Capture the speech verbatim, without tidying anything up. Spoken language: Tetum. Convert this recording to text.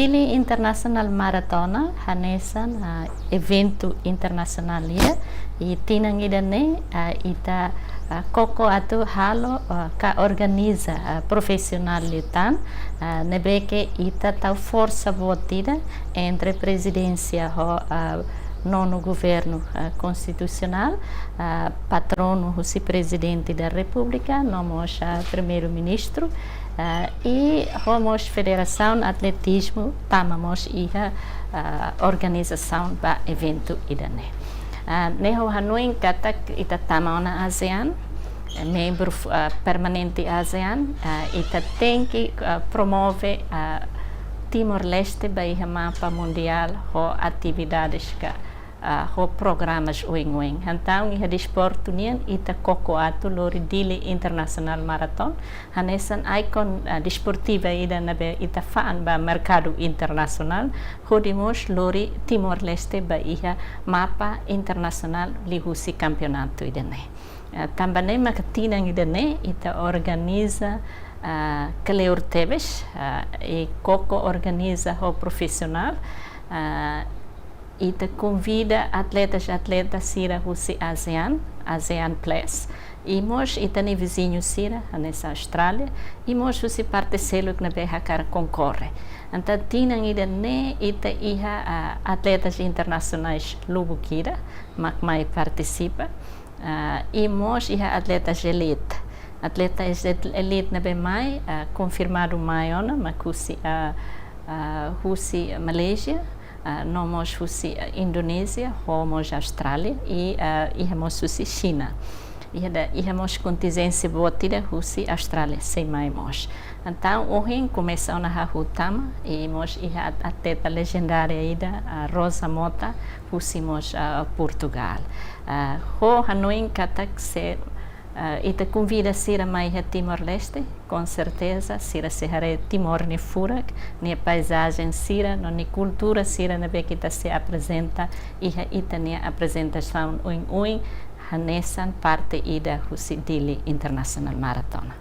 Dili International Maratona hanesan, ah, eventu internasionál ida, i tinan ida-ne'e, ah, ita, ah, koko atu halo, ah, ka organiza, ah, profisionál liután, ah, ne'ebé ke ita tau forsa boot ida entre prezidénsia ho, ah, nonu governu, ah, konstitusionál, ah, patronu husi Prezidente da Repúblika, no mós, ah, Primeiru-Ministru, ah, i ho mós Federasaun Atletizmu tama mós iha, ah, organizasaun ba eventu ida-ne'e. Ah, ne'e ha'u hanoin katak ita tama ona ASEAN, eh, membru fu-, ah, permanente ASEAN, ah, ita tenke, ah, promove, ah, Timor-Leste ba iha mapa mundiál ho atividades ka, ah, ho programas oioin. Entaun, iha desportu nian, ita koko atu lori Dili International Marathon hanesan ikon, ah, desportiva ida ne'ebé ita fa'an ba merkadu internasionál, hodi mós lori Timor-Leste ba iha mapa internasionál liuhusi kampeonatu ida-ne'e. Ah, tanba ne'e maka tinan ida-ne'e ita organiza, ah, kleur tebes, ah, i koko organiza ho profisionál, ah, ita konvida atletas-atleta sira husi ASEAN, ASEAN Plus, i mós ita-nia viziñu sira, hanesan Austrália, i mós husi parte seluk ne'ebé hakarak konkorre. Entaun tinan ida-ne'e ita iha, ah, atletas internasionais lubuk ida mak mai partisipa, ah, i mós iha atletas elite. Atletas elite ne'ebé mai, ah, konfirmadu mai ona mak husi, ah, ah, husi Malázia, ah, no mós husi, ah, Indonézia, ho mós Austrália, i, ah, iha mós husi Xina. Iha da, iha mós kontinjénsia boot ida husi Austrália, sei mai mós. Entaun, ohin komesa ona hahú tama, i mós iha at-, atleta lejendária ida, ah, Rosa Mota, husi mós, ah, Portugál. Ah, ha'u hanoin katak se, ah, ita konvida sira mai iha Timor-Leste, com certeza, sira sei haree Timor nia furak, nia paizajen sira, no nia kultura sira ne'ebé ke ita sei aprezenta iha ita-nia aprezentasaun oioin, hanesan parte ida husi Dili International Marathon.